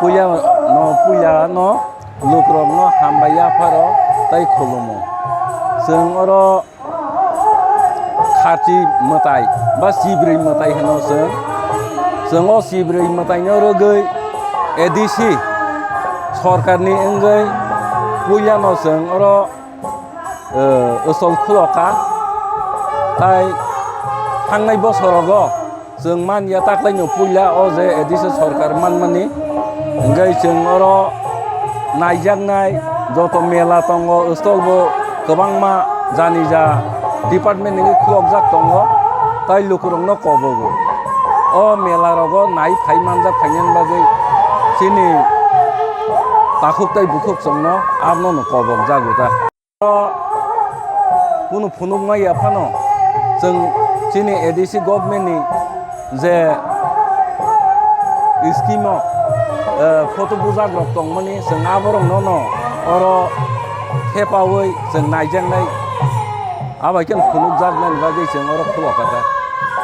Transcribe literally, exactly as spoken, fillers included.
Puila no, puila no lukrok no hambai yapharo tei khulumo. Chwng oro kharchi mwtai ba chibrwi mwtai hwno chwng. Chwng o chibrwi mwtai no rwgwi A D C sorkar ni wngwi puila no chwng oro, eh, usol khulokha. Tai thangnai bosorogo chwng man ya taklaino puila o je A D C sorkar manmani, hwnkhe chwng oro naijaknai joto mela tongo, stall bo kwbangma jani ja department ni khulokjak tongo, tai lukurokno kobogo. O mela rogo nai phai manjak phainani bagwi chini takhuk tai bukhuk chwngno abono kobokjago ta. Kunu phunukma ya phano chwng chini A D C government ni je scheme o, eh, photo bujak rok tongmani chwng aborok no no oro thepawi chwng naijaknai, abai khe phunukjaknani bagwi chwng oro khulokha ta.